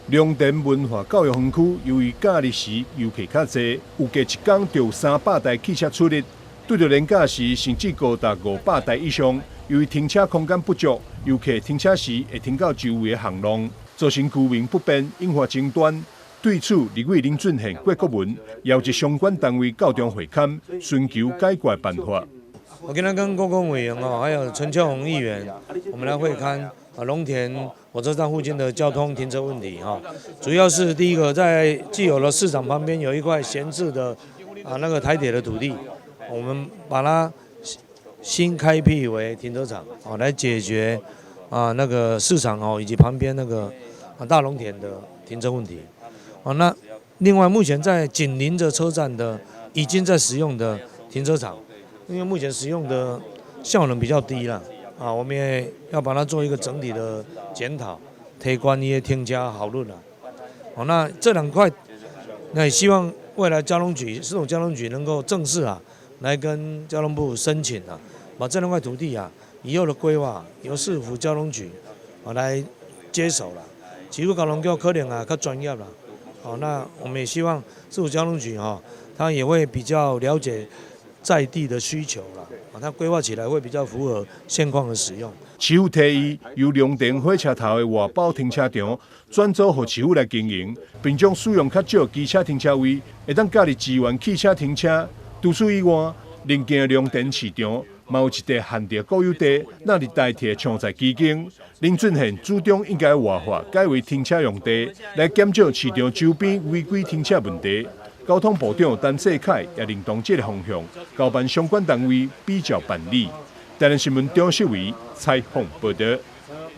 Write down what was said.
龍田文化教育園區由於假日時遊客較濟，預計一工就有300台汽車出入，拄著連假時甚至高達500台以上。由於停車空間不足，遊客停車時會停到周圍的巷弄，造成居民不便，引發爭端。對此，立委林俊憲、郭國文要求相關單位到場會勘，尋求解決辦法。我今天跟郭國文委員哦，還有陳秋紅議員，我們來會勘啊龍田火車站附近的交通停車問題哈。主要是第一個，在既有的市場旁邊有一塊閒置的啊那個台鐵的土地，我們把它新開闢為停車場哦，來解決啊那個市場哦以及旁邊那個啊大龍田的停車問題。哦，那另外目前在緊鄰着車站的已經在使用的停車場，因為目前使用的效能比較低了，啊，我們也要把它做一個整體的檢討，提高伊的停車效率啦。哦，那這兩塊，那也希望未來交通局、市府交通局能夠正式啊，來跟交通部申請啊，把這兩塊土地啊，以後的規劃由市府交通局啊來接手了。市府交通局可能啊較專業啦。好，那我們也希望市府交通局哈，他也會比較了解在地的需求啦，啊，他規劃起來會比較符合現況的使用。市府提議由龍田火車頭的外包停車場轉租予市府來經營，並將使用較少機車停車位，會當加入支援汽車停車。除此以外，鄰近龍田市場嘛有一塊限定國有地，納入台鐵暢載基金。林俊憲主張應該活化改為停車用地，來減少市場周邊違規停車問題。交通部長陳世凱也認同這个方向，交辦相關單位比照辦理。台南新聞張秀偉採訪報道。